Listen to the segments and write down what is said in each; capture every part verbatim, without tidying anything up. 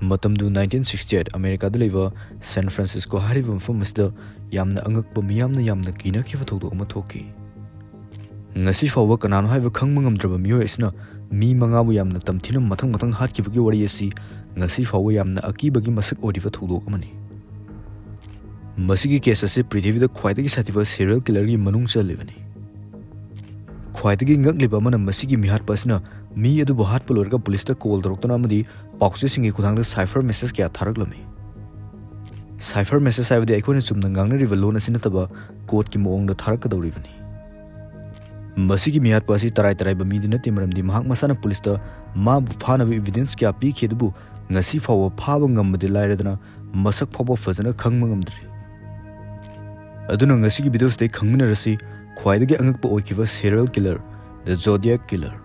ꯃꯇꯝꯗꯨ nineteen sixty eight ꯑꯃꯦꯔꯤꯀꯥꯗ ꯂꯩꯕ ꯁꯦꯟ ꯐ꯭ꯔꯥꯟꯁꯤꯁꯀꯣ ꯍꯥꯏꯔꯤꯕ ꯃꯐꯝ ꯑꯁꯤꯗ ꯌꯥꯝꯅ ꯑꯉꯛꯄ, ꯃꯤꯌꯥꯝꯅ ꯌꯥꯝꯅ ꯀꯤꯅꯈꯤꯕ ꯊꯧꯗꯣꯛ ꯑꯃ ꯊꯣꯛꯈꯤ꯫ ꯉꯁꯤ ꯐꯥꯎꯕ ꯀꯅꯥꯅꯣ ꯍꯥꯏꯕ ꯈꯪꯕ ꯉꯝꯗ꯭ꯔꯕ ꯃꯤꯑꯣꯏ ꯑꯁꯤꯅ ꯃꯤ ꯃꯉꯥꯕꯨ ꯌꯥꯝꯅ ꯇꯝꯊꯤꯅ ꯃꯊꯪ ꯃꯊꯪ ꯍꯥꯠꯈꯤꯕꯒꯤ ꯋꯥꯔꯤ ꯑꯁꯤ ꯉꯁꯤ ꯐꯥꯎꯕ ꯌꯥꯝꯅ ꯑꯀꯤꯕꯒꯤ ꯃꯁꯛ ꯑꯣꯏꯔꯤꯕ ꯊꯧꯗꯣꯛ ꯑꯃꯅꯤ꯫ ꯃꯁꯤꯒꯤ ꯀꯦꯁ ꯑꯁꯤ ꯄ꯭ꯔꯤꯊꯤꯕꯤꯗ ꯈ꯭ꯋꯥꯏꯗꯒꯤ ꯁꯥꯊꯤꯕ ꯁꯦꯔꯤꯌꯦꯜ ꯀꯤꯂꯔꯒꯤ ꯃꯅꯨꯡ ꯆꯜꯂꯤꯕꯅꯤ꯫ ꯈ꯭ꯋꯥꯏꯗꯒꯤ ꯉꯛꯂꯤꯕ ꯑꯃꯅ, ꯃꯁꯤꯒꯤ ꯃꯤꯍꯥꯠꯄ ꯑꯁꯤꯅ ꯃꯤ ꯑꯗꯨꯕꯨ ꯍꯥꯠꯄ ꯂꯣꯏꯔꯒ ꯄꯨꯂꯤꯁꯇ ꯀꯣꯜ ꯇꯧꯔꯛꯇꯨꯅ ꯑꯃꯗꯤ ꯄꯥꯎꯆꯦꯁꯤꯡꯒꯤ ꯈꯨꯠꯊꯥꯡꯗ ꯁꯥꯏꯐꯔ ꯃꯦꯁꯦꯖ ꯀꯌꯥ ꯊꯥꯔꯛꯂꯝꯃꯤ꯫ ꯁꯥꯏꯐꯔ ꯃꯦꯁꯦꯖ ꯍꯥꯏꯕꯗꯤ ꯑꯩꯈꯣꯏꯅ ꯆꯨꯝꯅ ꯉꯥꯡꯅꯔꯤꯕ ꯂꯣꯟ ꯑꯁꯤ ꯅꯠꯇꯕ, ꯀꯣꯗꯀꯤ ꯃꯑꯣꯡꯗ ꯊꯥꯔꯛꯀꯗꯧꯔꯤꯕꯅꯤ꯫ ꯃꯁꯤꯒꯤ ꯃꯤꯍꯥꯠꯄ ꯑꯁꯤ ꯇꯔꯥꯏ ꯇꯔꯥꯏꯕ ꯃꯤꯗꯤ ꯅꯠꯇꯦ, ꯃꯔꯝꯗꯤ ꯃꯍꯥꯛ ꯃꯁꯥꯅ ꯄꯨꯂꯤꯁꯇ ꯃꯥꯕꯨ ꯐꯥꯅꯕ ꯏꯚꯤꯗꯦꯟꯁ ꯀꯌꯥ ꯄꯤꯈꯤ, ꯑꯗꯨꯕꯨ ꯉꯁꯤ ꯐꯥꯎꯕ ꯐꯥꯕ ꯉꯝꯕꯗꯤ ꯂꯥꯏꯔꯗꯅ ꯃꯁꯛ ꯐꯥꯎꯕ ꯐꯖꯅ ꯈꯪꯕ ꯉꯝꯗ꯭ꯔꯤ꯫ ꯑꯗꯨꯅ ꯉꯁꯤꯒꯤ ꯚꯤꯗꯤꯑꯣꯁꯤꯗ ꯈꯪꯃꯤꯟꯅꯔꯁꯤ ꯈ꯭ꯋꯥꯏꯗꯒꯤ ꯑꯉꯛꯄ ꯑꯣꯏꯈꯤꯕ serial killer, The Zodiac Killer꯫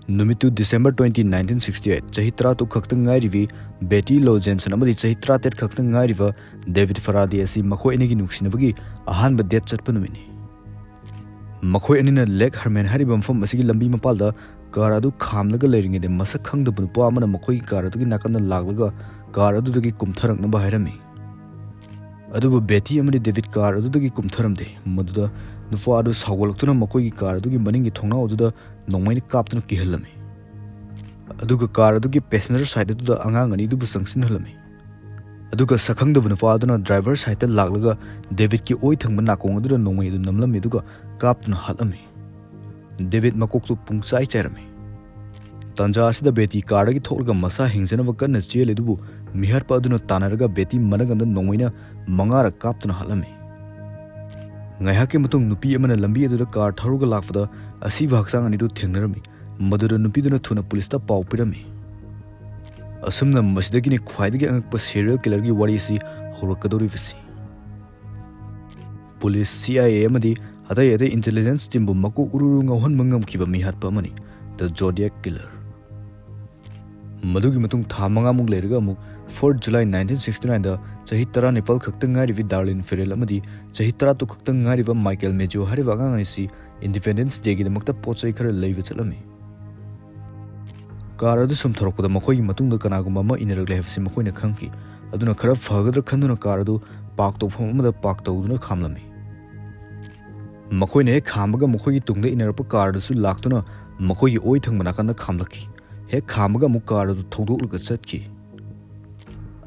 ꯅꯨꯃꯤꯠꯇꯨ December twenty, nineteen sixty eight, ꯆꯍꯤ ꯇꯔꯥ ꯇꯔꯨꯛ ꯈꯛꯇ ꯉꯥꯏꯔꯤꯕꯤ ꯕꯦꯇꯤ ꯂꯣ ꯖꯦꯟꯁꯟ ꯑꯃꯗꯤ ꯆꯍꯤ ꯇꯔꯥꯇꯔꯦꯠ ꯈꯛꯇ ꯉꯥꯏꯔꯤꯕ ꯗꯦꯕꯤꯠ ꯐꯔꯥꯗꯦ ꯑꯁꯤ ꯃꯈꯣꯏ ꯑꯅꯤꯒꯤ ꯅꯨꯡꯁꯤꯅꯕꯒꯤ ꯑꯍꯥꯟꯕ ꯗꯦꯠ ꯆꯠꯄ ꯅꯨꯃꯤꯠꯅꯤ꯫ ꯃꯈꯣꯏ ꯑꯅꯤꯅ ꯂꯦꯛ ꯍꯔꯃꯦꯟ ꯍꯥꯏꯔꯤꯕ ꯃꯐꯝ ꯑꯁꯤꯒꯤ ꯂꯝꯕꯤ ꯃꯄꯥꯜꯗ ꯀꯥꯔ ꯑꯗꯨ ꯈꯥꯝꯂꯒ ꯂꯩꯔꯤꯉꯩꯗ, ꯃꯁꯛ ꯈꯪꯗꯕ ꯅꯨꯄꯥ ꯑꯃꯅ ꯃꯈꯣꯏꯒꯤ ꯀꯥꯔ ꯑꯗꯨꯒꯤ ꯅꯥꯀꯟꯗ ꯂꯥꯛꯂꯒ ꯀꯥꯔ ꯑꯗꯨꯗꯒꯤ ꯀꯨꯝꯊꯔꯛꯅꯕ ꯍꯥꯏꯔꯝꯃꯤ꯫ ꯑꯗꯨꯕꯨ ꯕꯦꯇꯤ ꯑꯃꯗꯤ ꯗꯦꯕꯤꯠ ꯀꯥꯔ ꯑꯗꯨꯗꯒꯤ ꯀꯨꯝꯊꯔꯝꯗꯦ꯫ ꯃꯗꯨꯗ ꯅꯨꯄꯥ ꯑꯗꯨ ꯁꯥꯎꯒꯠꯂꯛꯇꯨꯅ ꯃꯈꯣꯏꯒꯤ ꯀꯥꯔ ꯑꯗꯨꯒꯤ ꯃꯅꯤꯡꯒꯤ ꯊꯣꯡꯅꯥꯎ ꯑꯗꯨꯗ ꯅꯣꯡꯃꯩꯅ ꯀꯥꯞꯇꯨꯅ ꯀꯤꯍꯜꯂꯝꯃꯤ꯫ ꯑꯗꯨꯒ ꯀꯥꯔ ꯑꯗꯨꯒꯤ ꯄꯦꯁꯦꯟꯖꯔ ꯁꯥꯏꯠ ꯑꯗꯨꯗ ꯑꯉꯥꯡ ꯑꯅꯤꯗꯨꯕꯨ ꯆꯪꯁꯤꯟꯍꯜꯂꯝꯃꯤ꯫ ꯑꯗꯨꯒ ꯁꯛꯈꯪꯗꯕ ꯅꯨꯄꯥ ꯑꯗꯨꯅ ꯗ꯭ꯔꯥꯏꯚꯔ ꯁꯥꯏꯠꯇ ꯂꯥꯛꯂꯒ ꯗꯦꯕꯤꯠꯀꯤ ꯑꯣꯏ ꯊꯪꯕ ꯅꯥꯀꯣꯡ ꯑꯗꯨꯗ ꯅꯣꯡꯃꯩ ꯑꯗꯨ ꯅꯝꯂꯝꯃꯤ, ꯑꯗꯨꯒ ꯀꯥꯞꯇꯨꯅ ꯍꯥꯠꯂꯝꯃꯤ꯫ ꯗꯦꯕꯤꯠ ꯃꯀꯣꯛꯇꯨ ꯄꯨꯡꯆꯥꯏ ꯆꯥꯏꯔꯝꯃꯤ꯫ ꯇꯥꯟꯖꯥ ꯑꯁꯤꯗ ꯕꯦꯇꯤ ꯀꯥꯔꯗꯒꯤ ꯊꯣꯛꯂꯒ ꯃꯁꯥ ꯍꯤꯡꯖꯅꯕ ꯀꯟꯅ ꯆꯦꯜꯂꯤ, ꯑꯗꯨꯕꯨ ꯃꯤꯍꯥꯠꯄ ꯑꯗꯨꯅ ꯇꯥꯟꯅꯔꯒ ꯕꯦꯇꯤ ꯃꯅꯒꯟꯗ ꯅꯣꯡꯃꯩꯅ ꯃꯉꯥꯔꯛ ꯀꯥꯞꯇꯨꯅ ꯍꯥꯠꯂꯝꯃꯤ꯫ ꯉꯥꯏꯍꯥꯛꯀꯤ ꯃꯇꯨꯡ ꯅꯨꯄꯤ ꯑꯃꯅ ꯂꯝꯕꯤ ꯑꯗꯨꯗ ꯀꯥꯔ ꯊꯧꯔꯒ ꯂꯥꯛꯄꯗ ꯑꯁꯤꯕ ꯍꯛꯆꯥꯡ ꯑꯅꯤꯗꯨ ꯊꯦꯡꯅꯔꯝꯃꯤ꯫ ꯃꯗꯨꯗ ꯅꯨꯄꯤꯗꯨꯅ ꯊꯨꯅ ꯄꯨꯂꯤꯁꯇ ꯄꯥꯎ ꯄꯤꯔꯝꯃꯤ꯫ ꯑꯁꯨꯝꯅ ꯃꯁꯤꯗꯒꯤꯅꯤ ꯈ꯭ꯋꯥꯏꯗꯒꯤ ꯑꯉꯛꯄ ꯁꯦꯔꯤꯌꯦꯜ ꯀꯤꯂꯔꯒꯤ ꯋꯥꯔꯤ ꯑꯁꯤ ꯍꯧꯔꯛꯀꯗꯧꯔꯤꯕꯁꯤ꯫ ꯄꯨꯂꯤꯁ, C I A ꯑꯃꯗꯤ ꯑꯇꯩ ꯑꯇꯩ ꯏꯟꯇꯦꯂꯤꯖꯦꯟꯁ ꯇꯤꯝꯕꯨ ꯃꯀꯣꯛ ꯎꯔꯨ ꯎꯔꯨ ꯉꯥꯎꯍꯟꯕ ꯉꯝꯈꯤꯕ ꯃꯤꯍꯥꯠꯄ ꯑꯃꯅꯤ, The Zodiac Killer꯫ ꯃꯗꯨꯒꯤ ꯃꯇꯨꯡ ꯊꯥ ꯃꯉꯥꯃꯨꯛ ꯂꯩꯔꯒ ꯑꯃꯨꯛ fourth July nineteen sixty nineꯗ ꯆꯍꯤ ꯇꯔꯥꯅꯤꯄꯥꯜ ꯈꯛꯇ ꯉꯥꯏꯔꯤꯕꯤ ꯗꯥꯔꯂꯤꯟ ꯐꯦꯔꯦꯜ ꯑꯃꯗꯤ ꯆꯍꯤ ꯇꯔꯥꯇꯔꯨꯛ ꯈꯛꯇ ꯉꯥꯏꯔꯤꯕ ꯃꯥꯏꯀꯦꯜ ꯃꯦꯖꯤꯌꯣ ꯍꯥꯏꯔꯤꯕ ꯑꯉꯥꯡ ꯑꯅꯤꯁꯤ ꯏꯟꯗꯤꯄꯦꯟꯗꯦꯟꯁ ꯗꯦꯒꯤꯗꯃꯛꯇ ꯄꯣꯠ ꯆꯩ ꯈꯔ ꯂꯩꯕ ꯆꯠꯂꯝꯃꯤ꯫ ꯀꯥꯔ ꯑꯗꯨ ꯁꯨꯝ ꯊꯧꯔꯛꯄꯗ ꯃꯈꯣꯏꯒꯤ ꯃꯇꯨꯡꯗ ꯀꯅꯥꯒꯨꯝꯕ ꯑꯃ ꯏꯟꯅꯔꯛꯂꯦ ꯍꯥꯏꯕꯁꯤ ꯃꯈꯣꯏꯅ ꯈꯪꯈꯤ꯫ ꯑꯗꯨꯅ ꯈꯔ ꯐꯒꯗ꯭ꯔꯥ ꯈꯟꯗꯨꯅ ꯀꯥꯔ ꯑꯗꯨ ꯄꯥꯔꯛ ꯇꯧꯐꯝ ꯑꯃꯗ ꯄꯥꯔꯛ ꯇꯧꯗꯨꯅ ꯈꯥꯝꯂꯝꯃꯤ꯫ ꯃꯈꯣꯏꯅ ꯍꯦꯛ ꯈꯥꯝꯕꯒ ꯃꯈꯣꯏꯒꯤ ꯇꯨꯡꯗ ꯏꯟꯅꯔꯛꯄ ꯀꯥꯔ ꯑꯗꯨꯁꯨ ꯂꯥꯛꯇꯨꯅ ꯃꯈꯣꯏꯒꯤ ꯑꯣꯏ ꯊꯪꯕ ꯅꯥꯀꯟꯗ ꯈꯥꯝꯂꯛꯈꯤ꯫ ꯍꯦꯛ ꯈꯥꯝꯕꯒ ꯑꯃꯨꯛ ꯀꯥꯔ ꯑꯗꯨ ꯊꯧꯗꯣꯛꯂꯒ ꯆꯠꯈꯤ꯫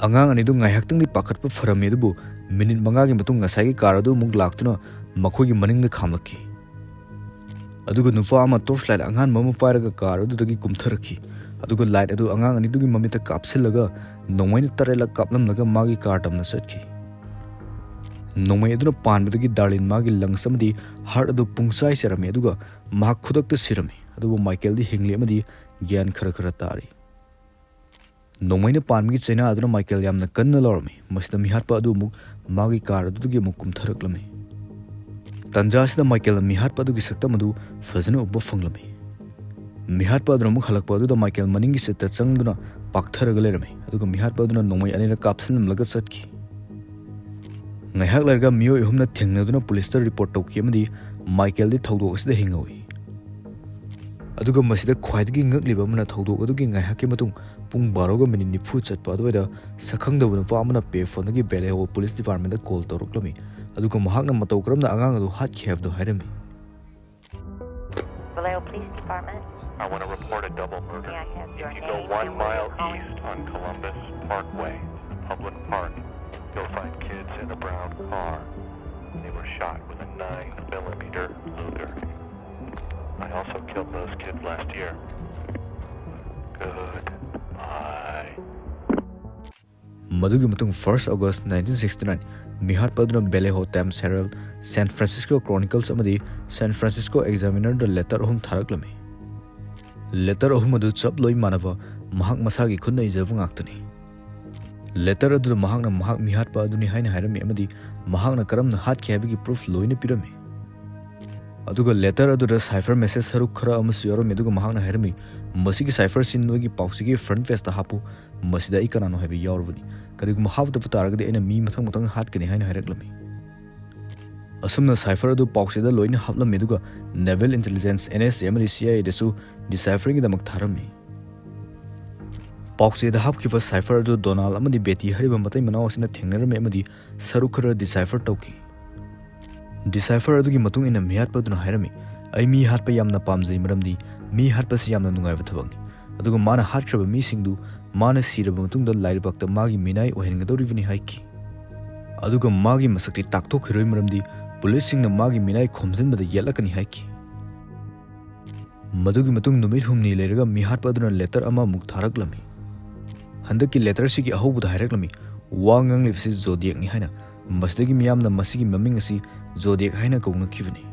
ꯑꯉꯥꯡ ꯑꯅꯤꯗꯨ ꯉꯥꯏꯍꯥꯛꯇꯪꯗꯤ ꯄꯥꯈꯠꯄ ꯐꯔꯝꯃꯤ, ꯑꯗꯨꯕꯨ ꯃꯤꯅꯤꯠ ꯃꯉꯥꯒꯤ ꯃꯇꯨꯡ ꯉꯁꯥꯏꯒꯤ ꯀꯥꯔ ꯑꯗꯨ ꯑꯃꯨꯛ ꯂꯥꯛꯇꯨꯅ ꯃꯈꯣꯏꯒꯤ ꯃꯅꯤꯡꯗ ꯈꯥꯝꯂꯛꯈꯤ꯫ ꯑꯗꯨꯒ ꯅꯨꯄꯥ ꯑꯃ ꯇꯣꯔꯆ ꯂꯥꯏꯠ ꯑꯉꯥꯟꯕ ꯑꯃ ꯄꯥꯏꯔꯒ ꯀꯥꯔ ꯑꯗꯨꯗꯒꯤ ꯀꯨꯝꯊꯔꯛꯈꯤ꯫ ꯑꯗꯨꯒ ꯂꯥꯏꯠ ꯑꯗꯨ ꯑꯉꯥꯡ ꯑꯅꯤꯗꯨꯒꯤ ꯃꯃꯤꯠꯇ ꯀꯥꯞꯁꯤꯜꯂꯒ ꯅꯣꯡꯃꯩꯅ ꯇꯔꯦꯠꯂꯛ ꯀꯥꯞꯂꯝꯂꯒ ꯃꯥꯒꯤ ꯀꯥꯔ ꯇꯝꯅ ꯆꯠꯈꯤ꯫ ꯅꯣꯡꯃꯩ ꯑꯗꯨꯅ ꯄꯥꯟꯕꯗꯒꯤ ꯗꯥꯔꯂꯤꯟ ꯃꯥꯒꯤ ꯂꯪꯁ ꯑꯃꯗꯤ ꯍꯥꯔꯠ ꯑꯗꯨ ꯄꯨꯡꯆꯥꯏ ꯆꯥꯏꯔꯝꯃꯤ, ꯑꯗꯨꯒ ꯃꯍꯥꯛ ꯈꯨꯗꯛꯇ ꯁꯤꯔꯝꯃꯤ꯫ ꯑꯗꯨꯕꯨ ꯃꯥꯏꯀꯦꯜꯗꯤ ꯍꯤꯡꯂꯤ ꯑꯃꯗꯤ ꯒ꯭ꯌꯥꯟ ꯈꯔ ꯈꯔ ꯇꯥꯔꯤ꯫ ꯅꯣꯡꯃꯩꯅ ꯄꯥꯟꯕꯒꯤ ꯆꯩꯅꯥ ꯑꯗꯨꯅ ꯃꯥꯏꯀꯦꯜ ꯌꯥꯝꯅ ꯀꯟꯅ ꯂꯥꯎꯔꯝꯃꯤ꯫ ꯃꯁꯤꯗ ꯃꯤꯍꯥꯠꯄ ꯑꯗꯨ ꯑꯃꯨꯛ ꯃꯥꯒꯤ ꯀꯥꯔ ꯑꯗꯨꯗꯒꯤ ꯑꯃꯨꯛ ꯀꯨꯝꯊꯔꯛꯂꯝꯃꯤ꯫ ꯇꯟꯖꯥ ꯑꯁꯤꯗ ꯃꯥꯏꯀꯦꯜꯅ ꯃꯤꯍꯥꯠꯄ ꯑꯗꯨꯒꯤ ꯁꯛꯇꯝ ꯑꯗꯨ ꯐꯖꯅ ꯎꯕ ꯐꯪꯂꯝꯃꯤ꯫ ꯃꯤꯍꯥꯠꯄ ꯑꯗꯨꯅ ꯑꯃꯨꯛ ꯍꯜꯂꯛꯄ ꯑꯗꯨꯗ ꯃꯥꯏꯀꯦꯜ ꯃꯅꯤꯡꯒꯤ ꯁꯤꯠꯇ ꯆꯪꯗꯨꯅ ꯄꯥꯛꯊꯔꯒ ꯂꯩꯔꯝꯃꯤ, ꯑꯗꯨꯒ ꯃꯤꯍꯥꯠꯄ ꯑꯗꯨꯅ ꯅꯣꯡꯃꯩ ꯑꯅꯤꯔꯛ ꯀꯥꯞꯁꯤꯜꯂꯝꯂꯒ ꯆꯠꯈꯤ꯫ ꯉꯥꯏꯍꯥꯛ ꯂꯩꯔꯒ ꯃꯤꯑꯣꯏ ꯑꯍꯨꯝꯅ ꯊꯦꯡꯅꯗꯨꯅ ꯄꯨꯂꯤꯁꯇ ꯔꯤꯄꯣꯔꯠ ꯇꯧꯈꯤ ꯑꯃꯗꯤ ꯃꯥꯏꯀꯦꯜꯗꯤ ꯊꯧꯗꯣꯛ ꯑꯁꯤꯗ ꯍꯤꯡꯍꯧꯏ꯫ ꯑꯗꯨꯒ ꯃꯁꯤꯗ ꯈ꯭ꯋꯥꯏꯗꯒꯤ ꯉꯛꯂꯤꯕ ꯑꯃꯅ, ꯊꯧꯗꯣꯛ ꯑꯗꯨꯒꯤ ꯉꯥꯏꯍꯥꯛꯀꯤ ꯃꯇꯨꯡ ꯄꯨꯡ ꯕꯥꯔꯣꯒ ꯃꯤꯅꯤꯠ ꯅꯤꯐꯨ ꯆꯠꯄ ꯑꯗꯨꯋꯥꯏꯗ ꯁꯛꯈꯪꯗꯕ ꯅꯨꯄꯥ ꯑꯃꯅ ꯄꯦ ꯐꯣꯟꯗꯒꯤ ꯚꯦꯂꯦꯍꯣ ꯄꯨꯂꯤꯁ ꯗꯤꯄꯥꯔꯠꯃꯦꯟꯗ ꯀꯣꯜ ꯇꯧꯔꯛꯂꯝꯃꯤ, ꯑꯗꯨꯒ ꯃꯍꯥꯛꯅ ꯃꯇꯧ ꯀꯔꯝꯅ ꯑꯉꯥꯡ ꯑꯗꯨ ꯍꯥꯠꯈꯤ ꯍꯥꯏꯕꯗꯨ ꯍꯥꯏꯔꯝꯃꯤ꯫ Vallejo Police Department. I want to report a double murder. May I have your If you name go one and where mile you're calling? East on Columbus Parkway, it's a public park, you'll find kids in a brown car. They were shot with a nine millimeter Luger. I also killed those kids last year. Goodbye. ꯃꯗꯨꯒꯤ ꯃꯇꯨꯡ first August nineteen sixty nine ꯃꯤꯍꯥꯠꯄ ꯑꯗꯨꯅ ꯚꯦꯂꯦꯍꯣ times ꯍꯦꯔꯜꯗ, ꯁꯦꯟ Francisco chronicles ꯑꯃꯗꯤ ꯁꯦꯟ Francisco ꯑꯦꯛꯖꯥꯃꯤꯅꯔꯗ letter ꯑꯍꯨꯝ ꯊꯥꯔꯛꯂꯝꯃꯤ꯫ Letter ꯑꯍꯨꯝ ꯑꯗꯨ ꯆꯞ ꯂꯣꯏ ꯃꯥꯟꯅꯕ ꯃꯍꯥꯛ ꯃꯁꯥꯒꯤ ꯈꯨꯠꯅ ꯏꯖꯕ ꯉꯥꯛꯇꯅꯤ꯫ ꯂꯦꯇꯔ ꯑꯗꯨꯗ ꯃꯍꯥꯛꯅ ꯃꯍꯥꯛ ꯃꯤꯍꯥꯠꯄ ꯑꯗꯨꯅꯤ ꯍꯥꯏꯅ ꯍꯥꯏꯔꯝꯃꯤ ꯑꯃꯗꯤ ꯃꯍꯥꯛꯅ ꯀꯔꯝꯅ ꯍꯥꯠꯈꯤ ꯍꯥꯏꯕꯒꯤ ꯄ꯭ꯔꯨꯐ ꯂꯣꯏꯅ ꯄꯤꯔꯝꯃꯤ꯫ ꯑꯗꯨꯒ ꯂꯦꯇꯔ ꯑꯗꯨꯗ ꯁꯥꯏꯐꯔ ꯃꯦꯁꯦꯖ ꯁꯔꯨꯛ ꯈꯔ ꯑꯃꯁꯨ ꯌꯥꯎꯔꯝꯃꯤ, ꯑꯗꯨꯒ ꯃꯍꯥꯛꯅ ꯍꯥꯏꯔꯝꯃꯤ, "ꯃꯁꯤꯒꯤ ꯁꯥꯏꯐꯔꯁꯤ ꯅꯣꯏꯒꯤ ꯄꯥꯎꯆꯦꯒꯤ ꯐ꯭ꯔꯟꯠ ꯄꯦꯖꯇ ꯍꯥꯞꯄꯨ, ꯃꯁꯤꯗ ꯑꯩ ꯀꯅꯥꯅꯣ ꯍꯥꯏꯕ ꯌꯥꯎꯔꯕꯅꯤ꯫ ꯀꯔꯤꯒꯨꯝꯕ ꯍꯥꯞꯇꯕ ꯇꯥꯔꯒꯗꯤ ꯑꯩꯅ ꯃꯤ ꯃꯊꯪ ꯃꯊꯪ ꯍꯥꯠꯀꯅꯤ" ꯍꯥꯏꯅ ꯍꯥꯏꯔꯛꯂꯝꯃꯤ꯫ ꯑꯁꯨꯝꯅ ꯁꯥꯏꯐꯔ ꯑꯗꯨ ꯄꯥꯎꯆꯦꯗ ꯂꯣꯏꯅ ꯍꯥꯞꯂꯝꯃꯤ, ꯑꯗꯨꯒ ꯅꯦꯚꯦꯜ ꯏꯟꯇꯦꯂꯤꯖꯦꯟꯁ, ꯑꯦꯟ ꯑꯦꯁ ꯑꯦ ꯑꯃꯗꯤ ꯁꯤ ꯑꯥꯏ ꯑꯦꯗꯁꯨ ꯗꯤꯁꯥꯏꯐꯔꯤꯡꯒꯤꯗꯃꯛ ꯊꯥꯔꯝꯃꯤ꯫ ꯄꯥꯎꯆꯦꯗ ꯍꯥꯞꯈꯤꯕ ꯁꯥꯏꯐꯔ ꯑꯗꯨ ꯗꯣꯅꯥꯜ ꯑꯃꯗꯤ ꯕꯦꯇꯤ ꯍꯥꯏꯔꯤꯕ ꯃꯇꯩ ꯃꯅꯥꯎ ꯑꯁꯤꯅ ꯊꯦꯡꯅꯔꯝꯃꯤ ꯑꯃꯗꯤ ꯁꯔꯨꯛ ꯈꯔ ꯗꯤꯁꯥꯏꯐꯔ ꯇꯧꯈꯤ꯫ ꯗꯤꯁꯥꯏꯐꯔ ꯑꯗꯨꯒꯤ ꯃꯇꯨꯡ ꯏꯟꯅ ꯃꯤꯍꯥꯠꯄ ꯑꯗꯨꯅ ꯍꯥꯏꯔꯝꯃꯤ, "ꯑꯩ ꯃꯤ ꯍꯥꯠꯄ ꯌꯥꯝꯅ ꯄꯥꯝꯖꯩ, ꯃꯔꯝꯗꯤ ꯃꯤ ꯍꯥꯠꯄꯁꯤ ꯌꯥꯝꯅ ꯅꯨꯡꯉꯥꯏꯕ ꯊꯕꯛꯅꯤ꯫ ꯑꯗꯨꯒ ꯃꯥꯅ ꯍꯥꯠꯈ꯭ꯔꯕ ꯃꯤꯁꯤꯡꯗꯨ ꯃꯥꯅ ꯁꯤꯔꯕ ꯃꯇꯨꯡꯗ ꯂꯥꯏꯔꯩꯕꯥꯛꯇ ꯃꯥꯒꯤ ꯃꯤꯅꯥꯏ ꯑꯣꯏꯍꯟꯒꯗꯧꯔꯤꯕꯅꯤ" ꯍꯥꯏꯈꯤ꯫ ꯑꯗꯨꯒ ꯃꯥꯒꯤ ꯃꯁꯛꯇꯤ ꯇꯥꯛꯊꯣꯛꯈꯤꯔꯣꯏ, ꯃꯔꯝꯗꯤ ꯄꯨꯂꯤꯁꯁꯤꯡꯅ ꯃꯥꯒꯤ ꯃꯤꯅꯥꯏ ꯈꯣꯝꯖꯤꯟꯕꯗ ꯌꯦꯠꯂꯛꯀꯅꯤ ꯍꯥꯏꯈꯤ꯫ ꯃꯗꯨꯒꯤ ꯃꯇꯨꯡ ꯅꯨꯃꯤꯠ ꯍꯨꯝꯅꯤ ꯂꯩꯔꯒ ꯃꯤꯍꯥꯠꯄ ꯑꯗꯨꯅ ꯂꯦꯇꯔ ꯑꯃꯃꯨꯛ ꯊꯥꯔꯛꯂꯝꯃꯤ꯫ ꯍꯟꯗꯛꯀꯤ ꯂꯦꯇꯔꯁꯤꯒꯤ ꯑꯍꯧꯕꯗ ꯍꯥꯏꯔꯛꯂꯝꯃꯤ, "ꯋꯥ ꯉꯥꯡꯂꯤꯕꯁꯤ ꯖꯣꯗꯤꯌꯦꯛꯅꯤ" ꯍꯥꯏꯅ꯫ ꯃꯁꯤꯗꯒꯤ ꯃꯤꯌꯥꯝꯅ ꯃꯁꯤꯒꯤ ꯃꯃꯤꯡ ꯑꯁꯤ ꯖꯣꯗꯤꯌꯦꯛ ꯍꯥꯏꯅ ꯀꯧꯅꯈꯤꯕꯅꯤ꯫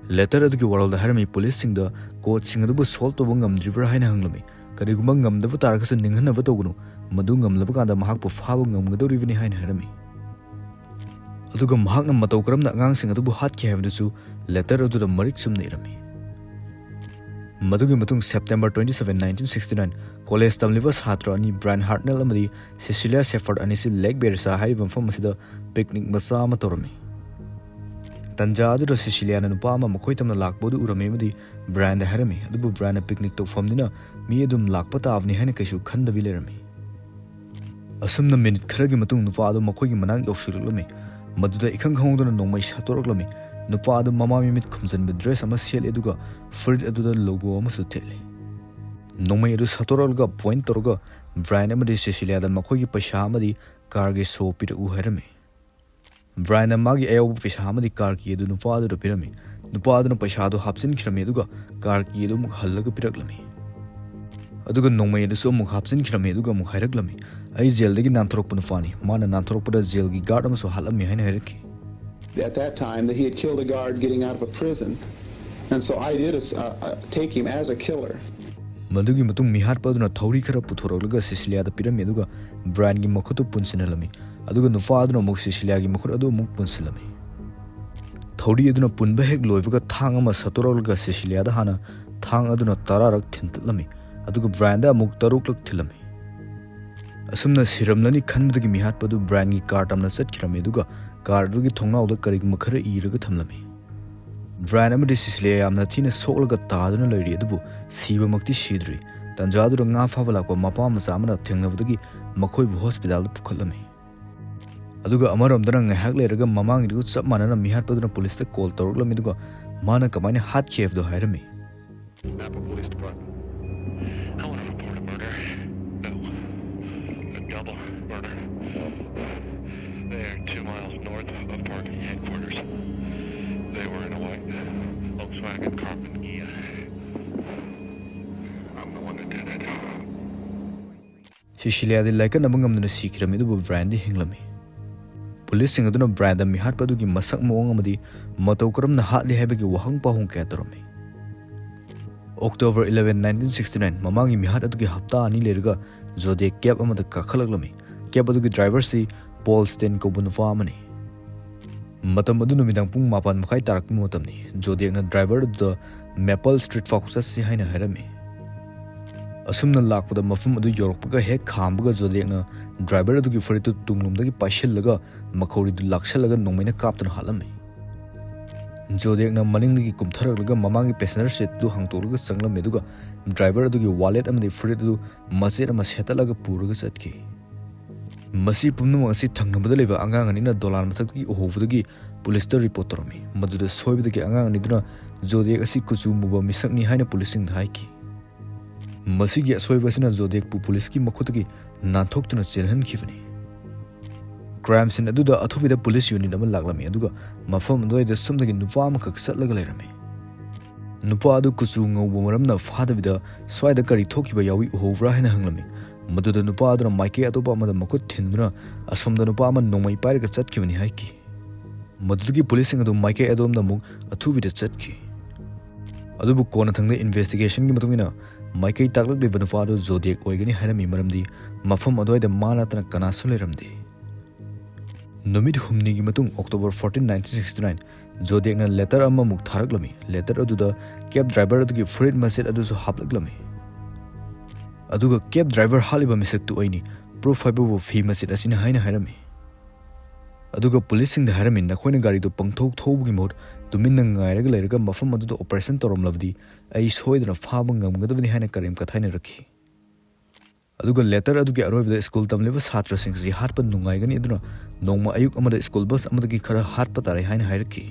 ꯂꯦꯇꯔ ꯑꯗꯨꯒꯤ ꯋꯥꯔꯣꯜꯗ ꯍꯥꯏꯔꯝꯃꯤ, ꯄꯨꯂꯤꯁꯁꯤꯡꯗ ꯀꯣꯗꯁꯤꯡ ꯑꯗꯨꯕꯨ ꯁꯣꯜꯕ ꯇꯧꯕ ꯉꯝꯗ꯭ꯔꯤꯕ꯭ꯔꯥ ꯍꯥꯏꯅ ꯍꯪꯂꯝꯃꯤ꯫ "ꯀꯔꯤꯒꯨꯝꯕ ꯉꯝꯗꯕ ꯇꯥꯔꯒꯁꯨ ꯅꯤꯡꯍꯟꯅꯕ ꯇꯧꯒꯅꯨ, ꯃꯗꯨ ꯉꯝꯂꯕ ꯀꯥꯟꯗ ꯃꯍꯥꯛꯄꯨ ꯐꯥꯕ ꯉꯝꯒꯗꯧꯔꯤꯕꯅꯤ" ꯍꯥꯏꯅ ꯍꯥꯏꯔꯝꯃꯤ꯫ ꯑꯗꯨꯒ ꯃꯍꯥꯛꯅ ꯃꯇꯧ ꯀꯔꯝꯅ ꯑꯉꯥꯡꯁꯤꯡ ꯑꯗꯨꯕꯨ ꯍꯥꯠꯈꯤ ꯍꯥꯏꯕꯗꯨꯁꯨ ꯂꯦꯇꯔ ꯑꯗꯨꯗ ꯃꯔꯤꯛ ꯆꯨꯝꯅ ꯏꯔꯝꯃꯤ꯫ ꯃꯗꯨꯒꯤ ꯃꯇꯨꯡ September twenty seven, nineteen sixty nine, college ꯇꯝꯂꯤꯕ ꯁꯥꯇ꯭ꯔ ꯑꯅꯤ, ꯕ꯭ꯔꯥꯌꯟ ꯍꯥꯔꯠꯅꯦꯜ ꯑꯃꯗꯤ ꯁꯤꯁꯤꯂꯤꯌꯥ ꯁꯦꯐꯔꯗ ꯑꯅꯤꯁꯤ ꯂꯦꯛ ꯕꯦꯔꯤꯁꯥ ꯍꯥꯏꯔꯤꯕ ꯃꯐꯝ ꯑꯁꯤꯗ ꯄꯤꯛꯅꯤꯛ ꯃꯆꯥ ꯑꯃ ꯇꯧꯔꯝꯃꯤ꯫ ꯇꯟꯖꯥ ꯑꯗꯨꯗ ꯁꯤꯁꯤꯂꯤꯌꯥꯅ ꯅꯨꯄꯥ ꯑꯃ ꯃꯈꯣꯏ ꯇꯝꯅ ꯂꯥꯛꯄ ꯑꯗꯨ ꯎꯔꯝꯃꯤ ꯑꯃꯗꯤ ꯕ꯭ꯔꯥꯌꯟꯗ ꯍꯥꯏꯔꯝꯃꯤ, ꯑꯗꯨꯕꯨ ꯕ꯭ꯔꯥꯌꯟꯅ ꯄꯤꯛꯅꯤꯛ ꯇꯧꯐꯝꯅꯤꯅ ꯃꯤ ꯑꯗꯨꯝ ꯂꯥꯛꯄ ꯇꯥꯕꯅꯤ ꯍꯥꯏꯅ ꯀꯩꯁꯨ ꯈꯟꯗꯕꯤ ꯂꯩꯔꯝꯃꯤ꯫ ꯑꯁꯨꯝꯅ ꯃꯤꯅꯤꯠ ꯈꯔꯒꯤ ꯃꯇꯨꯡ ꯅꯨꯄꯥ ꯑꯗꯨ ꯃꯈꯣꯏꯒꯤ ꯃꯅꯥꯛ ꯌꯧꯁꯤꯜꯂꯛꯂꯝꯃꯤ꯫ ꯃꯗꯨꯗ ꯏꯈꯪ ꯈꯪꯍꯧꯗꯅ ꯅꯣꯡꯃꯩ ꯁꯠꯇꯣꯔꯛꯂꯝꯃꯤ꯫ ꯅꯨꯄꯥ ꯑꯗꯨ ꯃꯃꯥꯏ ꯃꯃꯤꯠ ꯈꯨꯝꯖꯤꯟꯕ ꯗ꯭ꯔꯦꯁ ꯑꯃ ꯁꯦꯠꯂꯤ, ꯑꯗꯨꯒ ꯐꯨꯔꯤꯠ ꯑꯗꯨꯗ ꯂꯣꯒꯣ ꯑꯃꯁꯨ ꯊꯦꯠꯂꯤ꯫ ꯅꯣꯡꯃꯩ ꯑꯗꯨ ꯁꯠꯇꯣꯔꯛꯂꯒ ꯄꯣꯏꯟꯠ ꯇꯧꯔꯒ ꯕ꯭ꯔꯥꯌꯟ ꯑꯃꯗꯤ ꯁꯤꯁꯤꯂꯤꯌꯥꯗ ꯃꯈꯣꯏꯒꯤ ꯄꯩꯁꯥ ꯑꯃꯗꯤ ꯀꯥꯔꯒꯤ ꯁꯣ ꯄꯤꯔꯛꯎ ꯍꯥꯏꯔꯝꯃꯤ꯫ ꯕ꯭ꯔꯥꯌꯟꯅ ꯃꯥꯒꯤ ꯑꯌꯥꯎꯕ ꯄꯩꯁꯥ ꯑꯃꯗꯤ ꯀꯥꯔ ꯀꯤ ꯑꯗꯨ ꯅꯨꯄꯥ ꯑꯗꯨꯗ ꯄꯤꯔꯝꯃꯤ꯫ ꯅꯨꯄꯥ ꯑꯗꯨꯅ ꯄꯩꯁꯥ ꯑꯗꯨ ꯍꯥꯞꯆꯤꯟꯈꯤꯔꯝꯃꯤ, ꯑꯗꯨꯒ ꯀꯥꯔ ꯀꯤ ꯑꯗꯨ ꯑꯃꯨꯛ ꯍꯜꯂꯒ ꯄꯤꯔꯛꯂꯝꯃꯤ꯫ ꯑꯗꯨꯒ ꯅꯣꯡꯃꯩ ꯑꯗꯨꯁꯨ ꯑꯃꯨꯛ ꯍꯥꯞꯆꯤꯟꯈꯤꯔꯝꯃꯤ, ꯑꯗꯨꯒ ꯑꯃꯨꯛ ꯍꯥꯏꯔꯛꯂꯝꯃꯤ, "ꯑꯩ ꯖꯦꯜꯗꯒꯤ ꯅꯥꯟꯊꯣꯔꯛꯄ ꯅꯨꯄꯥꯅꯤ꯫ ꯃꯥꯅ ꯅꯥꯟꯊꯣꯔꯛꯄꯗ ꯖꯦꯜꯒꯤ ꯒꯥꯔꯗ ꯑꯃꯁꯨ ꯍꯥꯠꯂꯝꯃꯤ" ꯍꯥꯏꯅ ꯍꯥꯏꯔꯛꯈꯤ꯫ At that time, that he had killed a guard getting out of a prison, and so I did uh, uh, take him as a killer. ꯃꯗꯨꯒꯤ ꯃꯇꯨꯡ ꯃꯤꯍꯥꯠꯄ ꯑꯗꯨꯅ ꯊꯧꯔꯤ ꯈꯔ ꯄꯨꯊꯣꯔꯛꯂꯒ ꯁꯤꯁꯤꯂꯤꯌꯥꯗ ꯄꯤꯔꯝꯃꯤ, ꯑꯗꯨꯒ ꯕ꯭ꯔꯥꯌꯟꯒꯤ ꯃꯈꯨꯠꯇꯨ ꯄꯨꯟꯁꯤꯟꯍꯜꯂꯝꯃꯤ꯫ ꯑꯗꯨꯒ ꯅꯨꯄꯥ ꯑꯗꯨꯅ ꯑꯃꯨꯛ ꯁꯤꯁꯤꯂꯤꯌꯥꯒꯤ ꯃꯈꯨꯠ ꯑꯗꯨ ꯑꯃꯨꯛ ꯄꯨꯟꯁꯤꯜꯂꯝꯃꯤ꯫ ꯊꯧꯔꯤ ꯑꯗꯨꯅ ꯄꯨꯟꯕ ꯍꯦꯛ ꯂꯣꯏꯕꯒ ꯊꯥꯡ ꯑꯃ ꯁꯠꯇꯣꯔꯛꯂꯒ ꯁꯤꯁꯤꯂꯤꯌꯥꯗ ꯍꯥꯟꯅ ꯊꯥꯡ ꯑꯗꯨꯅ ꯇꯔꯥꯔꯛ ꯊꯤꯟꯇꯠꯂꯝꯃꯤ, ꯑꯗꯨꯒ ꯕ꯭ꯔꯥꯌꯟꯗ ꯑꯃꯨꯛ ꯇꯔꯨꯛꯂꯛ ꯊꯤꯜꯂꯝꯃꯤ꯫ ꯑꯁꯨꯝꯅ ꯁꯤꯔꯝꯂꯅꯤ ꯈꯟꯕꯗꯒꯤ ꯃꯤꯍꯥꯠꯄ ꯑꯗꯨ ꯕ꯭ꯔꯥꯌꯟꯒꯤ ꯀꯥꯔ ꯇꯝꯅ ꯆꯠꯈꯤꯔꯝꯃꯤ, ꯑꯗꯨꯒ ꯀꯥꯔ ꯑꯗꯨꯒꯤ ꯊꯣꯡꯅꯥꯎꯗ ꯀꯔꯤꯒꯨꯝꯕ ꯈꯔ ꯏꯔꯒ ꯊꯝꯂꯝꯃꯤ꯫ ꯕ꯭ꯔꯥꯌꯟ ꯑꯃꯗꯤ ꯁꯤꯁꯤꯂꯤꯌꯥ ꯌꯥꯝꯅ ꯊꯤꯅ ꯁꯣꯛꯂꯒ ꯇꯥꯗꯨꯅ ꯂꯩꯔꯤ, ꯑꯗꯨꯕꯨ ꯁꯤꯕꯃꯛꯇꯤ ꯁꯤꯗ꯭ꯔꯤ꯫ ꯇꯟꯖꯥꯗꯨꯗ ꯉꯥ ꯐꯥꯕ ꯂꯥꯛꯄ ꯃꯄꯥ ꯃꯆꯥ ꯑꯃꯅ ꯊꯦꯡꯅꯕꯗꯒꯤ ꯃꯈꯣꯏꯕꯨ ꯍꯣꯁꯄꯤꯇꯥꯜꯗ ꯄꯨꯈꯠꯂꯝꯃꯤ꯫ ꯑꯗꯨꯒ ꯑꯃꯔꯣꯝꯗꯅ ꯉꯥꯏꯍꯥꯛ ꯂꯩꯔꯒ ꯃꯃꯥꯡꯒꯤꯗꯨꯒ ꯆꯞ ꯃꯥꯟꯅꯅ ꯃꯤꯍꯥꯠꯄꯗꯨꯅ ꯄꯨꯂꯤꯁꯇ ꯀꯣꯜ ꯇꯧꯔꯛꯂꯝꯃꯤ, ꯑꯗꯨꯒ ꯃꯥꯅ ꯀꯃꯥꯏꯅ ꯍꯥꯠꯈꯤ ꯍꯥꯏꯕꯗꯣ ꯍꯥꯏꯔꯝꯃꯤ꯫ Napa Police Department. I want to report a murder. No. A double murder. They are two miles north of parking headquarters. They were in a white Volkswagen Carmen Ghia. I'm the one that did it. ꯁꯤꯁꯤꯂꯤꯌꯥꯗꯤ ꯂꯥꯏꯀꯠꯅꯕ ꯉꯝꯗꯅ ꯁꯤꯈꯤꯔꯝꯃꯤ, ꯑꯗꯨꯕꯨ ꯕ꯭ꯔꯥꯌꯟꯗꯤ ꯍꯤꯡꯂꯝꯃꯤ꯫ ꯄꯨꯂꯤꯁꯁꯤꯡ ꯑꯗꯨꯅ ꯕ꯭ꯔꯥꯌꯟꯗ ꯃꯤꯍꯥꯠꯄ ꯑꯗꯨꯒꯤ ꯃꯁꯛ ꯃꯑꯣꯡ ꯑꯃꯗꯤ ꯃꯇꯧ ꯀꯔꯝꯅ ꯍꯥꯠꯂꯤ ꯍꯥꯏꯕꯒꯤ ꯋꯥꯍꯪ ꯄꯥꯎꯍꯪ ꯀꯌꯥ ꯇꯧꯔꯝꯃꯤ꯫ October eleven, nineteen sixty nine, ꯃꯃꯥꯡꯒꯤ ꯃꯤꯍꯥꯠ ꯑꯗꯨꯒꯤ ꯍꯞꯇꯥ ꯑꯅꯤ ꯂꯩꯔꯒ ꯖꯣꯗꯤꯌꯦꯛ ꯀꯦꯕ ꯑꯃꯗ ꯀꯥꯈꯠꯂꯛꯂꯝꯃꯤ꯫ ꯀꯦꯕ ꯑꯗꯨꯒꯤ ꯗ꯭ꯔꯥꯏꯚꯔꯁꯤ ꯄꯣꯜ ꯁ꯭ꯇꯦꯟ ꯀꯧꯕ ꯅꯨꯄꯥ ꯑꯃꯅꯤ꯫ ꯃꯇꯝ ꯑꯗꯨ ꯅꯨꯃꯤꯗꯥꯡ ꯄꯨꯡ ꯃꯥꯄꯟ ꯃꯈꯥꯏ ꯇꯥꯔꯛꯄ ꯃꯇꯝꯅꯤ꯫ ꯖꯣꯗꯤꯌꯦꯛꯅ ꯗ꯭ꯔꯥꯏꯚꯔ ꯑꯗꯨꯗ ꯃꯦꯄꯜ ꯁ꯭ꯇ꯭ꯔꯤꯠ ꯐꯥꯎ ꯆꯠꯁꯤ ꯍꯥꯏꯅ ꯍꯥꯏꯔꯝꯃꯤ꯫ ꯑꯁꯨꯝꯅ ꯂꯥꯛꯄꯗ ꯃꯐꯝ ꯑꯗꯨ ꯌꯧꯔꯛꯄꯒ ꯍꯦꯛ ꯈꯥꯝꯕꯒ ꯖꯣꯗꯤꯌꯦꯛꯅ ꯗ꯭ꯔꯥꯏꯚꯔ ꯑꯗꯨꯒꯤ ꯐꯨꯔꯤꯠꯇꯨ ꯇꯨꯡꯂꯣꯝꯗꯒꯤ ꯄꯥꯏꯁꯤꯜꯂꯒ ꯃꯈꯧꯔꯤꯗꯨ ꯂꯥꯛꯁꯜꯂꯒ ꯅꯣꯡꯃꯩꯅ ꯀꯥꯞꯇꯨꯅ ꯍꯥꯠꯂꯝꯃꯤ꯫ ꯖꯣꯗꯤꯌꯦꯛꯅ ꯃꯅꯤꯡꯗꯒꯤ ꯀꯨꯝꯊꯔꯛꯂꯒ ꯃꯃꯥꯡꯒꯤ ꯄꯦꯁꯦꯟꯖꯔ ꯁꯤꯠꯇꯨ ꯍꯥꯡꯇꯣꯛꯂꯒ ꯆꯪꯂꯝꯃꯤ, ꯑꯗꯨꯒ ꯗ꯭ꯔꯥꯏꯚꯔ ꯑꯗꯨꯒꯤ ꯋꯥꯂꯦꯠ ꯑꯃꯗꯤ ꯐꯨꯔꯤꯠ ꯑꯗꯨ ꯃꯆꯦꯠ ꯑꯃ ꯁꯦꯠꯇꯠꯂꯒ ꯄꯨꯔꯒ ꯆꯠꯈꯤ꯫ ꯃꯁꯤ ꯄꯨꯝꯅꯃꯛ ꯑꯁꯤ ꯊꯪꯅꯕꯗ ꯂꯩꯕ ꯑꯉꯥꯡ ꯑꯅꯤꯅ ꯗꯣꯂꯥꯟ ꯃꯊꯛꯇꯒꯤ ꯎꯍꯧꯕꯗꯒꯤ ꯄꯨꯂꯤꯁꯇ ꯔꯤꯄꯣꯔꯠ ꯇꯧꯔꯝꯃꯤ꯫ ꯃꯗꯨꯗ ꯁꯣꯏꯕꯗꯒꯤ ꯑꯉꯥꯡ ꯑꯅꯤꯗꯨꯅ ꯖꯣꯗꯤꯌꯦꯛ ꯑꯁꯤ ꯀꯨꯆꯨ ꯃꯨꯕ ꯃꯤꯁꯛꯅꯤ ꯍꯥꯏꯅ ꯄꯨꯂꯤꯁꯁꯤꯡꯗ ꯍꯥꯏꯈꯤ꯫ ꯃꯁꯤꯒꯤ ꯑꯁꯣꯏꯕ ꯑꯁꯤꯅ ꯖꯣꯗꯤꯌꯦꯛꯄꯨ ꯄꯨꯂꯤꯁꯀꯤ ꯃꯈꯨꯠꯇꯒꯤ ꯅꯥꯟꯊꯣꯛꯇꯨꯅ ꯆꯦꯜꯍꯟꯈꯤꯕꯅꯤ꯫ ꯀ꯭ꯔꯥꯏꯝ ꯁꯤꯟ ꯑꯗꯨꯗ ꯑꯊꯨꯕꯤꯗ ꯄꯨꯂꯤꯁ ꯌꯨꯅꯤꯠ ꯑꯃ ꯂꯥꯛꯂꯝꯃꯤ, ꯑꯗꯨꯒ ꯃꯐꯝ ꯑꯗꯨꯋꯥꯏꯗ ꯁꯨꯞꯅꯒꯤ ꯅꯨꯄꯥ ꯑꯃꯈꯛ ꯆꯠꯂꯒ ꯂꯩꯔꯝꯃꯤ꯫ ꯅꯨꯄꯥ ꯑꯗꯨ ꯀꯨꯆꯨ ꯉꯧꯕ ꯃꯔꯝꯅ ꯐꯥꯗꯕꯤꯗ ꯁ꯭ꯋꯥꯏꯗ ꯀꯔꯤ ꯊꯣꯛꯈꯤꯕ ꯌꯥꯎꯏ ꯎꯍꯧꯕ꯭ꯔꯥ ꯍꯥꯏꯅ ꯍꯪꯂꯝꯃꯤ꯫ ꯃꯗꯨꯗ ꯅꯨꯄꯥ ꯑꯗꯨꯅ ꯃꯥꯏꯀꯩ ꯑꯇꯣꯞꯄ ꯑꯃꯗ ꯃꯈꯨꯠ ꯊꯤꯟꯗꯨꯅ ꯑꯁꯣꯝꯗ ꯅꯨꯄꯥ ꯑꯃ ꯅꯣꯡꯃꯩ ꯄꯥꯏꯔꯒ ꯆꯠꯈꯤꯕꯅꯤ ꯍꯥꯏꯈꯤ꯫ ꯃꯗꯨꯗꯒꯤ ꯄꯨꯂꯤꯁꯁꯤꯡ ꯑꯗꯨ ꯃꯥꯏꯀꯩ ꯑꯗꯣꯝꯗ ꯑꯃꯨꯛ ꯑꯊꯨꯕꯤꯗ ꯆꯠꯈꯤ꯫ ꯑꯗꯨꯕꯨ ꯀꯣꯟꯅꯊꯪꯗ ꯏꯟꯚꯦꯁꯇꯤꯒꯦꯁꯟꯒꯤ ꯃꯇꯨꯡ ꯏꯟꯅ ꯃꯥꯏꯀꯩ ꯇꯥꯛꯂꯛꯂꯤꯕ ꯅꯨꯄꯥ ꯑꯗꯨ ꯖꯣꯗꯤꯌꯦꯛ ꯑꯣꯏꯒꯅꯤ ꯍꯥꯏꯔꯝꯃꯤ, ꯃꯔꯝꯗꯤ ꯃꯐꯝ ꯑꯗꯨꯋꯥꯏꯗ ꯃꯥ ꯅꯠꯇꯅ ꯀꯅꯥꯁꯨ ꯂꯩꯔꯝꯗꯦ꯫ ꯅꯨꯃꯤꯠ ꯍꯨꯝꯅꯤꯒꯤ ꯃꯇꯨꯡ, October fourteen, nineteen sixty nine, ꯖꯣꯗꯤꯌꯦꯛꯅ ꯂꯦꯇꯔ ꯑꯃꯃꯨꯛ ꯊꯥꯔꯛꯂꯝꯃꯤ꯫ ꯂꯦꯇꯔ ꯑꯗꯨꯗ ꯀꯦꯕ ꯗ꯭ꯔꯥꯏꯚꯔ ꯑꯗꯨꯒꯤ ꯐꯨꯔꯤꯠ ꯃꯆꯦꯠ ꯑꯗꯨꯁꯨ ꯍꯥꯞꯂꯛꯂꯝꯃꯤ꯫ ꯑꯗꯨꯒ ꯀꯦꯕ ꯗ꯭ꯔꯥꯏꯚꯔ ꯍꯥꯠꯂꯤꯕ ꯃꯤꯁꯛꯇꯨ ꯑꯩꯅꯤ, ꯄ꯭ꯔꯨꯐ ꯍꯥꯏꯕꯕꯨ ꯐꯤ ꯃꯆꯦꯠ ꯑꯁꯤꯅꯤ ꯍꯥꯏꯅ ꯍꯥꯏꯔꯝꯃꯤ꯫ ꯑꯗꯨꯒ ꯄꯨꯂꯤꯁꯁꯤꯡꯗ ꯍꯥꯏꯔꯝꯃꯤ, "ꯅꯈꯣꯏꯅ ꯒꯥꯔꯤꯗꯨ ꯄꯪꯊꯧ ꯊꯧꯕꯒꯤ ꯃꯍꯨꯠ ꯇꯨꯃꯤꯟꯅ ꯉꯥꯏꯔꯒ ꯂꯩꯔꯒ ꯃꯐꯝ ꯑꯗꯨꯗ ꯑꯣꯄꯔꯦꯁꯟ ꯇꯧꯔꯝꯂꯕꯗꯤ ꯑꯩ ꯁꯣꯏꯗꯅ ꯐꯥꯕ ꯉꯝꯒꯗꯕꯅꯤ" ꯍꯥꯏꯅ ꯀꯔꯦꯝ ꯀꯊꯥꯏꯅꯔꯛꯈꯤ꯫ ꯑꯗꯨꯒ ꯂꯦꯇꯔ ꯑꯗꯨꯒꯤ ꯑꯔꯣꯏꯕꯗ ꯁ꯭ꯀꯨꯜ ꯇꯝꯂꯤꯕ ꯁꯥꯇ꯭ꯔꯁꯤꯡꯁꯤ ꯍꯥꯠꯄ ꯅꯨꯡꯉꯥꯏꯒꯅꯤ, ꯑꯗꯨꯅ ꯅꯣꯡꯃ ꯑꯌꯨꯛ ꯑꯃꯗ ꯁ꯭ꯀꯨꯜ ꯕꯁ ꯑꯃꯗꯒꯤ ꯈꯔ ꯍꯥꯠꯄ ꯇꯥꯔꯦ ꯍꯥꯏꯅ ꯍꯥꯏꯔꯛꯈꯤ꯫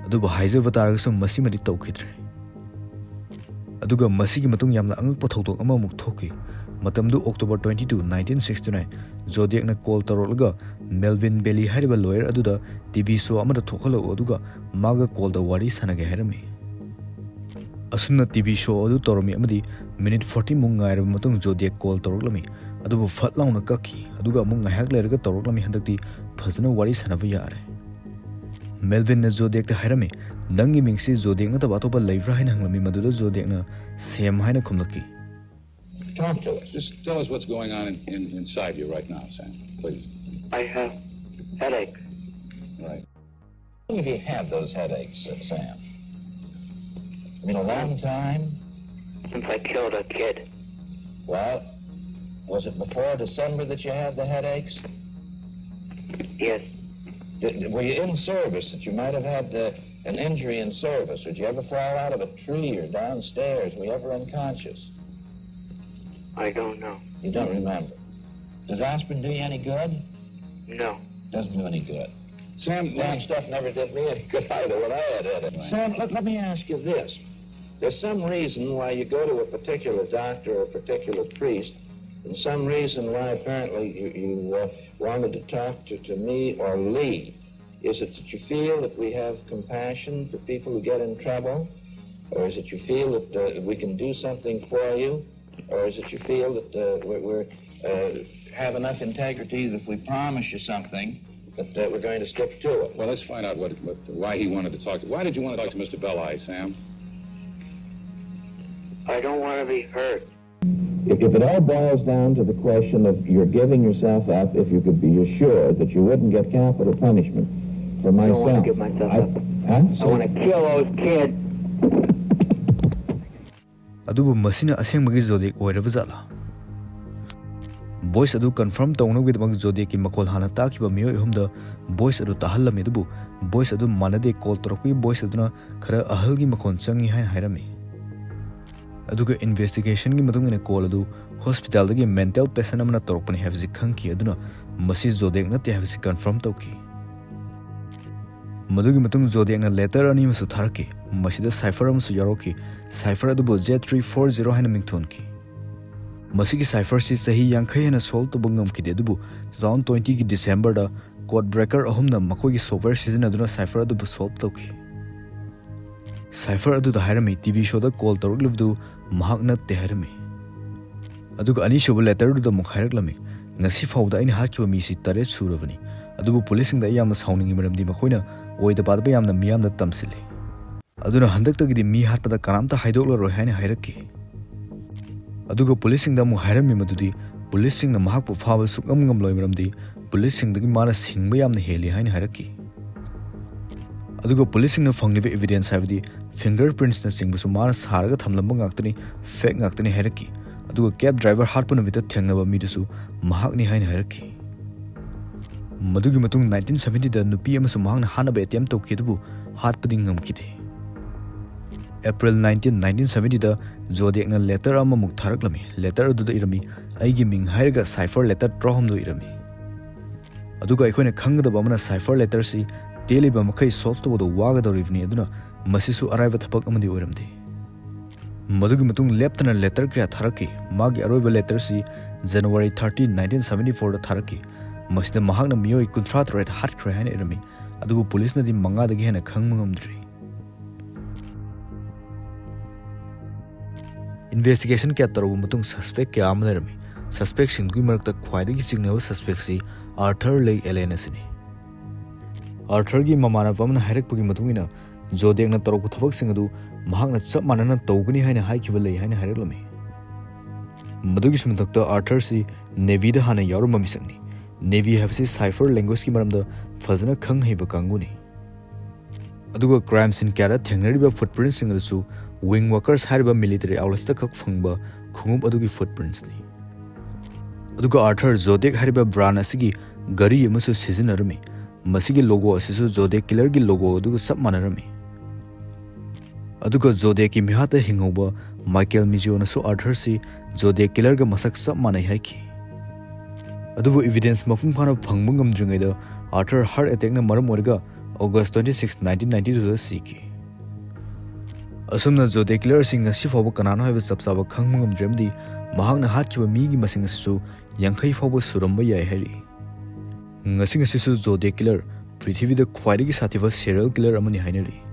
ꯑꯗꯨꯕꯨ ꯍꯥꯏꯖꯕ ꯇꯥꯔꯒꯁꯨ ꯃꯁꯤꯃꯗꯤ ꯇꯧꯈꯤꯗ꯭ꯔꯦ꯫ ꯑꯗꯨꯒ ꯃꯁꯤꯒꯤ ꯃꯇꯨꯡ ꯌꯥꯝꯅ ꯑꯉꯛꯄ ꯊꯧꯗꯣꯛ ꯑꯃꯃꯨꯛ ꯊꯣꯛꯈꯤ꯫ ꯃꯇꯝꯗꯨ October twenty two, nineteen sixty nine꯫ ꯖꯣꯗꯤꯌꯦꯛꯅ ꯀꯣꯜ ꯇꯧꯔꯛꯂꯒ ꯃꯦꯜꯚꯤꯟ ꯕꯦꯂꯤ ꯍꯥꯏꯔꯤꯕ ꯂꯣꯌꯔ ꯑꯗꯨꯗ ꯇꯤ ꯚꯤ ꯁꯣ ꯑꯃꯗ ꯊꯣꯛꯍꯜꯂꯛꯎ, ꯑꯗꯨꯒ ꯃꯥꯒ ꯀꯣꯜꯗ ꯋꯥꯔꯤ ꯁꯥꯟꯅꯒꯦ ꯍꯥꯏꯔꯝꯃꯤ꯫ ꯑꯁꯨꯝꯅ ꯇꯤ ꯚꯤ ꯁꯣ ꯑꯗꯨ ꯇꯧꯔꯝꯃꯤ ꯑꯃꯗꯤ ꯃꯤꯅꯤꯠ forty ꯃꯨꯛ ꯉꯥꯏꯔꯕ ꯃꯇꯨꯡ ꯖꯣꯗꯤꯌꯦꯛ ꯀꯣꯜ ꯇꯧꯔꯛꯂꯝꯃꯤ꯫ ꯑꯗꯨꯕꯨ ꯐꯠ ꯂꯥꯎꯅ ꯀꯛꯈꯤ, ꯑꯗꯨꯒ ꯑꯃꯨꯛ ꯉꯥꯏꯍꯥꯛ ꯂꯩꯔꯒ ꯇꯧꯔꯛꯂꯝꯃꯤ꯫ ꯍꯟꯗꯛꯇꯤ ꯐꯖꯅ ꯋꯥꯔꯤ ꯁꯥꯟꯅꯕ ꯌꯥꯔꯦ꯫ ꯃꯦꯜꯚꯤꯟꯅ ꯖꯣꯗꯤꯌꯦꯛꯇ ꯍꯥꯏꯔꯝꯃꯤ, "ꯅꯪꯒꯤ ꯃꯤꯡꯁꯤ ꯖꯣꯗꯤꯌꯦꯛ ꯅꯠꯇꯕ ꯑꯇꯣꯞꯄ ꯂꯩꯕ꯭ꯔꯥ?" ꯍꯥꯏꯅ ꯍꯪꯂꯝꯃꯤ꯫ ꯃꯗꯨꯗ ꯖꯣꯗꯤꯌꯦꯛꯅ "ꯁꯦꯝ" ꯍꯥꯏꯅ ꯈꯨꯝꯂꯛꯈꯤ꯫ Talk to us. Just tell us what's going on in, in, inside you right now, Sam, please. I have headache. Right. How long have you had those headaches, uh, Sam? I mean, a long time? Since I killed a kid. Well, was it before December that you had the headaches? Yes. Did, were you in service that you might have had uh, an injury in service? Did you ever fall out of a tree or downstairs? Were you ever unconscious? I don't know. You don't remember. Does aspirin do you any good? No. Doesn't do any good. Sam, that stuff never did me any good either when I had it. Sam, let, let me ask you this. There's some reason why you go to a particular doctor or a particular priest, and some reason why apparently you, you uh, wanted to talk to, to me or Lee. Is it that you feel that we have compassion for people who get in trouble? Or is it you feel that uh, we can do something for you? Or is it you feel that uh, we're, we're uh, have enough integrity that if we promise you something, that uh, we're going to stick to it? Well, let's find out what, what, why he wanted to talk to. Why did you want to talk to Mister Belli, Sam? I don't want to be hurt. If, if it all boils down to the question of your giving yourself up, if you could be assured that you wouldn't get capital punishment for my I don't want son, to give myself I, up. Huh? I want to kill those kids. ꯑꯗꯨꯕꯨ ꯃꯁꯤꯅ ꯑꯁꯦꯡꯕꯒꯤ ꯖꯣꯗꯤꯌꯦꯛ ꯑꯣꯏꯔꯕ ꯖꯥꯠꯂꯥ? Voice ꯑꯗꯨ confirm ꯇꯧꯅꯕꯒꯤꯗꯃꯛ ꯖꯣꯗꯤꯌꯦꯛꯀꯤ ꯃꯈꯣꯜ ꯍꯥꯟꯅ ꯇꯥꯈꯤꯕ ꯃꯤꯑꯣꯏ ꯑꯍꯨꯝꯗ ꯚꯣꯏꯁ ꯑꯗꯨ ꯇꯥꯍꯜꯂꯝꯃꯤ, ꯑꯗꯨꯕꯨ ꯚꯣꯏꯁ ꯑꯗꯨ ꯃꯥꯟꯅꯗꯦ, ꯀꯣꯜ ꯇꯧꯔꯛꯄꯒꯤ ꯚꯣꯏꯁ ꯑꯗꯨꯅ ꯈꯔ ꯑꯍꯜꯒꯤ ꯃꯈꯣꯜ ꯆꯪꯉꯤ ꯍꯥꯏꯅ ꯍꯥꯏꯔꯝꯃꯤ꯫ ꯑꯗꯨꯒ ꯏꯟꯚꯦꯁꯇꯤꯒꯦꯁꯟꯒꯤ ꯃꯇꯨꯡ ꯏꯟꯅ ꯀꯣꯜ ꯑꯗꯨ ꯍꯣꯁꯄꯤꯇꯥꯜꯗꯒꯤ ꯃꯦꯟꯇꯦꯜ ꯄꯦꯁꯦꯟ ꯑꯃꯅ ꯇꯧꯔꯛꯄꯅꯤ ꯍꯥꯏꯕꯁꯤ ꯈꯪꯈꯤ, ꯑꯗꯨꯅ ꯃꯁꯤ ꯖꯣꯗꯤꯌꯦꯛ ꯅꯠꯇꯦ ꯍꯥꯏꯕꯁꯤ ꯀꯟꯐꯥꯔꯝ ꯇꯧꯈꯤ꯫ ꯃꯗꯨꯒꯤ ꯃꯇꯨꯡ ꯖꯣꯗꯤꯌꯦꯛꯅ ꯂꯦꯇꯔ ꯑꯅꯤ ꯑꯃꯁꯨ ꯊꯥꯔꯛꯈꯤ꯫ ꯃꯁꯤꯗ ꯁꯥꯏꯐꯔ ꯑꯃꯁꯨ ꯌꯥꯎꯔꯛꯈꯤ꯫ ꯁꯥꯏꯐꯔ ꯑꯗꯨꯕꯨ ꯖꯦ ꯊ꯭ꯔꯤ ꯐꯣꯔ ꯖꯤꯔꯣ ꯍꯥꯏꯅ ꯃꯤꯡꯊꯣꯟꯈꯤ꯫ ꯃꯁꯤꯒꯤ ꯁꯥꯏꯐꯔꯁꯤ ꯆꯍꯤ ꯌꯥꯡꯈꯩ ꯍꯦꯟꯅ ꯁꯣꯜꯕ ꯇꯧꯕ ꯉꯝꯈꯤꯗꯦ, ꯑꯗꯨꯕꯨ ꯇꯨ ꯊꯥꯎꯖꯟ ꯇ꯭ꯋꯦꯟꯇꯤꯒꯤ ꯗꯤꯁꯦꯝꯕꯔꯗ ꯀꯣꯗ ꯕ꯭ꯔꯦꯀꯔ ꯑꯍꯨꯝꯅ ꯃꯈꯣꯏꯒꯤ ꯁꯣꯐꯋꯦꯌꯔ ꯁꯤꯖꯤꯟꯅꯗꯨꯅ ꯁꯥꯏꯐꯔ ꯑꯗꯨꯕꯨ ꯁꯣꯜꯕ ꯇꯧꯈꯤ꯫ ꯁꯥꯏꯐꯔ ꯑꯗꯨꯗ ꯍꯥꯏꯔꯝꯃꯤ, ꯇꯤ ꯚꯤ ꯁꯣꯗ ꯀꯣꯜ ꯇꯧꯔꯛꯂꯤꯕꯗꯨ ꯃꯍꯥꯛ ꯅꯠꯇꯦ ꯍꯥꯏꯔꯝꯃꯤ꯫ ꯑꯗꯨꯒ ꯑꯅꯤꯁꯨꯕ ꯂꯦꯇꯔꯗꯨꯗ ꯑꯃꯨꯛ ꯍꯥꯏꯔꯛꯂꯝꯃꯤ, ꯉꯁꯤ ꯐꯥꯎꯕꯗ ꯑꯩꯅ ꯍꯥꯠꯈꯤꯕ ꯃꯤꯁꯤ ꯇꯔꯦꯠ ꯁꯨꯔꯕꯅꯤ, ꯑꯗꯨꯕꯨ ꯄꯨꯂꯤꯁꯁꯤꯡꯗ ꯑꯩ ꯌꯥꯝꯅ ꯁꯥꯎꯅꯤꯡꯉꯤ, ꯃꯔꯝꯗꯤ ꯃꯈꯣꯏꯅ ꯑꯣꯏꯗ ꯄꯥꯗꯕ ꯌꯥꯝꯅ ꯃꯤꯌꯥꯝꯗ ꯇꯝꯁꯤꯜꯂꯤ꯫ ꯑꯗꯨꯅ ꯍꯟꯗꯛꯇꯒꯤꯗꯤ ꯃꯤ ꯍꯥꯠꯄꯗ ꯀꯅꯥꯝꯇ ꯍꯥꯏꯗꯣꯛꯂꯔꯣꯏ ꯍꯥꯏꯅ ꯍꯥꯏꯔꯛꯈꯤ꯫ ꯑꯗꯨꯒ ꯄꯨꯂꯤꯁꯁꯤꯡꯗ ꯑꯃꯨꯛ ꯍꯥꯏꯔꯝꯃꯤ ꯃꯗꯨꯗꯤ ꯄꯨꯂꯤꯁꯁꯤꯡꯅ ꯃꯍꯥꯛꯄꯨ ꯐꯥꯕ ꯁꯨꯛꯉꯝ ꯉꯝꯂꯣꯏ, ꯃꯔꯝꯗꯤ ꯄꯨꯂꯤꯁꯁꯤꯡꯗꯒꯤ ꯃꯥꯅ ꯁꯤꯡꯕ ꯌꯥꯝꯅ ꯍꯦꯜꯂꯤ ꯍꯥꯏꯅ ꯍꯥꯏꯔꯛꯈꯤ꯫ ꯑꯗꯨꯒ ꯄꯨꯂꯤꯁꯁꯤꯡꯅ ꯐꯪꯂꯤꯕ ꯏꯚꯤꯗꯦꯟꯁ, ꯍꯥꯏꯕꯗꯤ ꯐꯤꯡꯒꯔ ꯄ꯭ꯔꯤꯟꯠꯁꯅꯆꯤꯡꯕꯁꯨ ꯃꯥꯅ ꯁꯥꯔꯒ ꯊꯝꯂꯝꯕ ꯉꯥꯛꯇꯅꯤ, ꯐꯦꯛ ꯉꯥꯛꯇꯅꯤ ꯍꯥꯏꯔꯛꯈꯤ꯫ ꯑꯗꯨꯒ ꯀꯦꯕ ꯗ꯭ꯔꯥꯏꯚꯔ ꯍꯥꯠꯄ ꯅꯨꯃꯤꯠꯇ ꯊꯦꯡꯅꯕ ꯃꯤꯗꯨꯁꯨ ꯃꯍꯥꯛꯅꯤ ꯍꯥꯏꯅ ꯍꯥꯏꯔꯛꯈꯤ꯫ ꯃꯗꯨꯒꯤ ꯃꯇꯨꯡ ꯅꯥꯏꯟꯇꯤꯟ ꯁꯚꯦꯟꯇꯤꯗ ꯅꯨꯄꯤ ꯑꯃꯁꯨ ꯃꯍꯥꯛꯅ ꯍꯥꯠꯅꯕ ꯑꯦꯇꯦꯝ ꯇꯧꯈꯤ, ꯑꯗꯨꯕꯨ ꯍꯥꯠꯄꯗꯤ ꯉꯝꯈꯤꯗꯦ꯫ ꯑꯦꯄ꯭ꯔꯤꯜ ꯅꯥꯏꯟꯇꯤꯟ, ꯅꯥꯏꯟꯇꯤꯟ ꯁꯚꯦꯟꯇꯤꯗ ꯖꯣꯗꯤꯌꯦꯛꯅ ꯂꯦꯇꯔ ꯑꯃꯃꯨꯛ ꯊꯥꯔꯛꯂꯝꯃꯤ꯫ ꯂꯦꯇꯔ ꯑꯗꯨꯗ ꯏꯔꯝꯃꯤ, "ꯑꯩꯒꯤ ꯃꯤꯡ ꯍꯥꯏꯔꯒ ꯁꯥꯏꯐꯔ ꯂꯦꯇꯔ ꯇꯔꯥꯍꯨꯝꯗꯣꯏ ꯏꯔꯝꯃꯤ"꯫ ꯑꯗꯨꯒ ꯑꯩꯈꯣꯏꯅ ꯈꯪꯒꯗꯕ ꯑꯃꯅ, ꯁꯥꯏꯐꯔ ꯂꯦꯇꯔꯁꯤ ꯇꯦꯜꯂꯤꯕ ꯃꯈꯩ ꯁꯣꯜꯕ ꯇꯧꯕꯗ ꯋꯥꯒꯗꯧꯔꯤꯕꯅꯤ, ꯑꯗꯨꯅ ꯃꯁꯤꯁꯨ ꯑꯔꯥꯏꯕ ꯊꯕꯛ ꯑꯃꯗꯤ ꯑꯣꯏꯔꯝꯗꯦ꯫ ꯃꯗꯨꯒꯤ ꯃꯇꯨꯡ ꯂꯦꯞꯇꯅ ꯂꯦꯇꯔ ꯀꯌꯥ ꯊꯥꯔꯛꯈꯤ꯫ ꯃꯥꯒꯤ ꯑꯔꯣꯏꯕ ꯂꯦꯇꯔꯁꯤ ꯖꯅꯋꯥꯔꯤ ꯊꯥꯔꯇꯤ, ꯅꯥꯏꯟꯇꯤꯟ ꯁꯚꯦꯟꯇꯤ ꯐꯣꯔꯗ ꯊꯥꯔꯛꯈꯤ꯫ ꯃꯁꯤꯗ ꯃꯍꯥꯛꯅ ꯃꯤꯑꯣꯏ ꯀꯨꯟꯊ꯭ꯔꯥ ꯇꯔꯦꯠ ꯍꯥꯠꯈ꯭ꯔꯦ ꯍꯥꯏꯅ ꯏꯔꯝꯃꯤ, ꯑꯗꯨꯕꯨ ꯄꯨꯂꯤꯁꯅꯗꯤ ꯃꯉꯥꯗꯒꯤ ꯍꯦꯟꯅ ꯈꯪꯕ ꯉꯝꯗ꯭ꯔꯤ꯫ ꯏꯟꯚꯦꯁꯇꯤꯒꯦꯁꯟ ꯀꯌꯥ ꯇꯧꯔꯕ ꯃꯇꯨꯡ ꯁꯁꯄꯦꯛ ꯀꯌꯥ ꯑꯃ ꯂꯩꯔꯝꯃꯤ꯫ ꯁꯁꯄꯦꯛꯁꯤꯡꯗꯨꯒꯤ ꯃꯔꯛꯇ ꯈ꯭ꯋꯥꯏꯗꯒꯤ ꯆꯤꯡꯅꯕ ꯁꯁꯄꯦꯛꯁꯤ ꯑꯥꯔꯊꯔ ꯂꯦꯛ ꯑꯦꯂꯦꯟ ꯑꯁꯤꯅꯤ꯫ ꯑꯥꯔꯊꯔꯒꯤ ꯃꯃꯥꯟꯅꯕ ꯑꯃꯅ ꯍꯥꯏꯔꯛꯄꯒꯤ ꯃꯇꯨꯡ ꯏꯟꯅ, ꯖꯣꯗꯤꯌꯦꯛꯅ ꯇꯧꯔꯛꯄ ꯊꯕꯛꯁꯤꯡ ꯑꯗꯨ ꯃꯍꯥꯛꯅ ꯆꯞ ꯃꯥꯟꯅꯅ ꯇꯧꯒꯅꯤ ꯍꯥꯏꯅ ꯍꯥꯏꯈꯤꯕ ꯂꯩ ꯍꯥꯏꯅ ꯍꯥꯏꯔꯛꯂꯝꯃꯤ꯫ ꯃꯗꯨꯒꯤꯁꯨ ꯃꯊꯛꯇ, ꯑꯥꯔꯊꯔꯁꯤ ꯅꯦꯚꯤꯗ ꯍꯥꯟꯅ ꯌꯥꯎꯔꯝꯕ ꯃꯤꯁꯛꯅꯤ꯫ ꯅꯦꯚꯤ ꯍꯥꯏꯕꯁꯤ ꯁꯥꯏꯐꯔ ꯂꯦꯡꯒ꯭ꯋꯦꯖꯀꯤ ꯃꯔꯝꯗ ꯐꯖꯅ ꯈꯪ ꯍꯩꯕ ꯀꯥꯡꯕꯨꯅꯤ꯫ ꯑꯗꯨꯒ ꯀ꯭ꯔꯥꯏꯝ ꯁꯤꯟ ꯀꯌꯥꯗ ꯊꯦꯡꯅꯔꯤꯕ ꯐꯨꯠꯄ꯭ꯔꯤꯟꯠꯁꯤꯡ ꯑꯗꯨꯁꯨ ꯋꯤꯡ ꯋꯥꯀꯔꯁ ꯍꯥꯏꯔꯤꯕ ꯃꯤꯂꯤꯇꯔꯤ ꯑꯥꯎꯠꯂꯦꯠꯁꯇ ꯈꯛ ꯐꯪꯕ ꯈꯣꯡꯎꯞ ꯑꯗꯨꯒꯤ ꯐꯨꯠꯄ꯭ꯔꯤꯟꯠꯁꯅꯤ꯫ ꯑꯗꯨꯒ ꯑꯥꯔꯊꯔ ꯖꯣꯗꯦꯛ ꯍꯥꯏꯔꯤꯕ ꯕ꯭ꯔꯥꯟ ꯑꯁꯤꯒꯤ ꯘꯔꯤ ꯑꯃꯁꯨ ꯁꯤꯖꯤꯟꯅꯔꯝꯃꯤ꯫ ꯃꯁꯤꯒꯤ ꯂꯣꯒꯣ ꯑꯁꯤꯁꯨ ꯖꯣꯗꯦꯛ ꯀꯤꯂꯔꯒꯤ ꯂꯣꯒꯣ ꯑꯗꯨꯒ ꯆꯞ ꯃꯥꯟꯅꯔꯝꯃꯤ꯫ ꯑꯗꯨꯒ ꯖꯣꯗꯦꯛꯀꯤ ꯃꯤꯍꯥꯠꯇ ꯍꯤꯡꯍꯧꯕ ꯃꯥꯏꯀꯦꯜ ꯃꯤꯖꯤꯑꯣꯅꯁꯨ ꯑꯥꯔꯊꯔꯁꯤ ꯖꯣꯗꯦꯛ ꯀꯤꯂꯔꯒ ꯃꯁꯛ ꯆꯞ ꯃꯥꯟꯅꯩ ꯍꯥꯏꯈꯤ꯫ ꯑꯗꯨꯕꯨ ꯏꯚꯤꯗꯦꯟꯁ ꯃꯄꯨꯡ ꯐꯥꯅ ꯐꯪꯕ ꯉꯝꯗ꯭ꯔꯤꯉꯩꯗ ꯑꯥꯔꯊꯔ ꯍꯥꯔꯠ ꯑꯦꯇꯦꯛꯅ ꯃꯔꯝ ꯑꯣꯏꯔꯒ August twenty six, nineteen ninety ꯇꯨꯗ ꯁꯤꯈꯤ꯫ ꯑꯁꯨꯝꯅ ꯖꯣꯗꯦꯛ ꯀꯤꯂꯔ ꯑꯁꯤ ꯉꯁꯤ ꯐꯥꯎꯕ ꯀꯅꯥꯅꯣ ꯍꯥꯏꯕ ꯆꯞ ꯆꯥꯕ ꯈꯪꯕ ꯉꯝꯗ꯭ꯔꯦ, ꯑꯃꯗꯤ ꯃꯍꯥꯛꯅ ꯍꯥꯠꯈꯤꯕ ꯃꯤꯒꯤ ꯃꯁꯤꯡ ꯑꯁꯤꯁꯨ ꯌꯥꯡꯈꯩ ꯐꯥꯎꯕ ꯁꯨꯔꯝꯕ ꯌꯥꯏ ꯍꯥꯏꯔꯤ꯫ ꯉꯁꯤ ꯉꯁꯤꯁꯨ ꯖꯣꯗꯦꯛ ꯀꯤꯂꯔ ꯄ꯭ꯔꯤꯊꯤꯕꯤꯗ ꯈ꯭ꯋꯥꯏꯗꯒꯤ ꯁꯥꯊꯤꯕ ꯁꯦꯔꯤꯌꯦꯜ ꯀꯤꯂꯔ ꯑꯃꯅꯤ ꯍꯥꯏꯅꯔꯤ꯫